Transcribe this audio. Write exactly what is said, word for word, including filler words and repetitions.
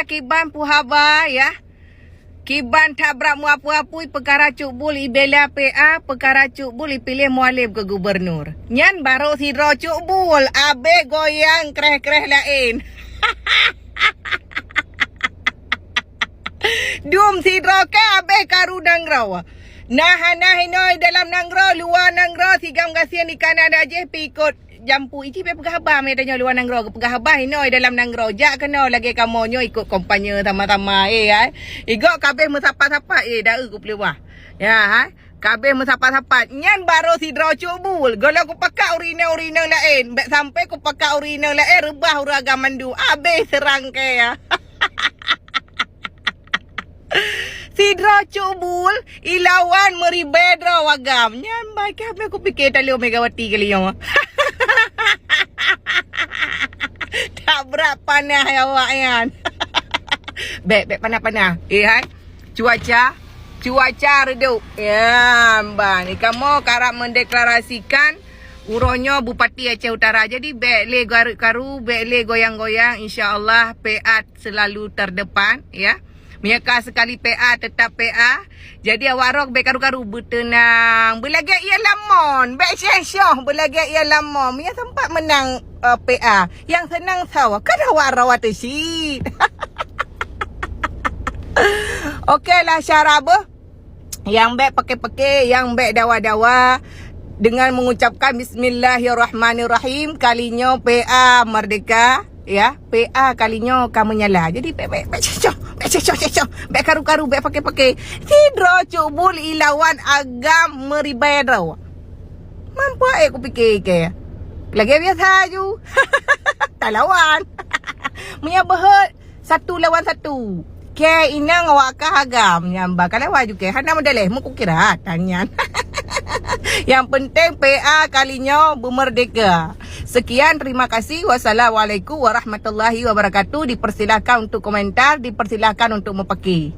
Kiban peuhaba, ya. Kiban that brat meuapui-apui peukara Cut Bul ibela P A, peukara Cut Bul ipiléh Mualem keu gubernur. Nyan barô sidroe Cut Bul, abéh goyang kreh-kreh laén. Dum sidroe kèe abéh karu nanggroe. Nah, hana inoe dalam nanggroe, luwa nanggroe, sigam gasien ikan ada jih pi ikot jampu. Iji bèk peugah haba, meutanyoe luwa nanggroe, peugah haba inoe dalam nanggroe. Jak keunoe lagèe kamoe nyoe ikot kampanye sama-sama, eh, ai. Igok kabéh meusapat-sapat, eh, daeu kupeuleuwah. Ya, hai. Kabéh meusapat-sapat. Nyan barô sidroe Cut Bul. Gohlom kupakat ureueng inong-ureueng inong laén. Bèk sampai kupakat ureueng inong laén reubah ureueng agam mandum. Abéh seurang kèe. Sidroe Cut Bul ilawan meuribèe droe agam. Nyan bah kèe, abéh kupike taleueng Megawati kali nyoe. Tak brat panah awak nyan. Bèk, bèk panah-panah. Eh, hai. Cuaca, cuaca redup. Ya, ban. Kamoe karap mendeklarasikan uroe nyoe Bupati Aceh Utara. Jadi, bèk lé garu-garu, bèk lé goyang-goyang. Insya Allah, P A selalu terdepan, ya. Meunyoe ka sekali P A, tetap P A. Jadi, awak roh bèk karu-karu, beuteunang. Beulagèe ie lamon, bèk syoh-syoh, beulagèe ie lamon. Meunyoe sempat menang, eh, P A, nyang seunang sawa, kan awak roh ateueh cit. Oke lah, syara beuh. Nyang bèk pake-pake, nyang bèk dawa-dawa, dengan mengucapkan bismillahirrahmanirrahim, kali nyoe P A merdeka, ya, P A kali nyoe ka menyala. Jadi, bèk, bèk, bèk syoh-syoh, bèk syoh-syoh, syoh-syoh, bèk karu-karu, bèk pake-pake. Sidroe Cut Bul ilawan agam meuribèe droe. Mampu, eh, kupike kèe. Lagèe biasa aju. Talawan. Meunyoe beuhot, satu lawan satu. Kèe inong awak kah agam. Nyan bah ka lewat ju kèe. Hana meudaleh, meukukira tan nyan. Yang penting P A kali nyoe beumerdeka. Sekian, terima kasih. Wassalamualaikum warahmatullahi wabarakatuh. Dipersilakan untuk komentar, dipersilakan untuk meupaké.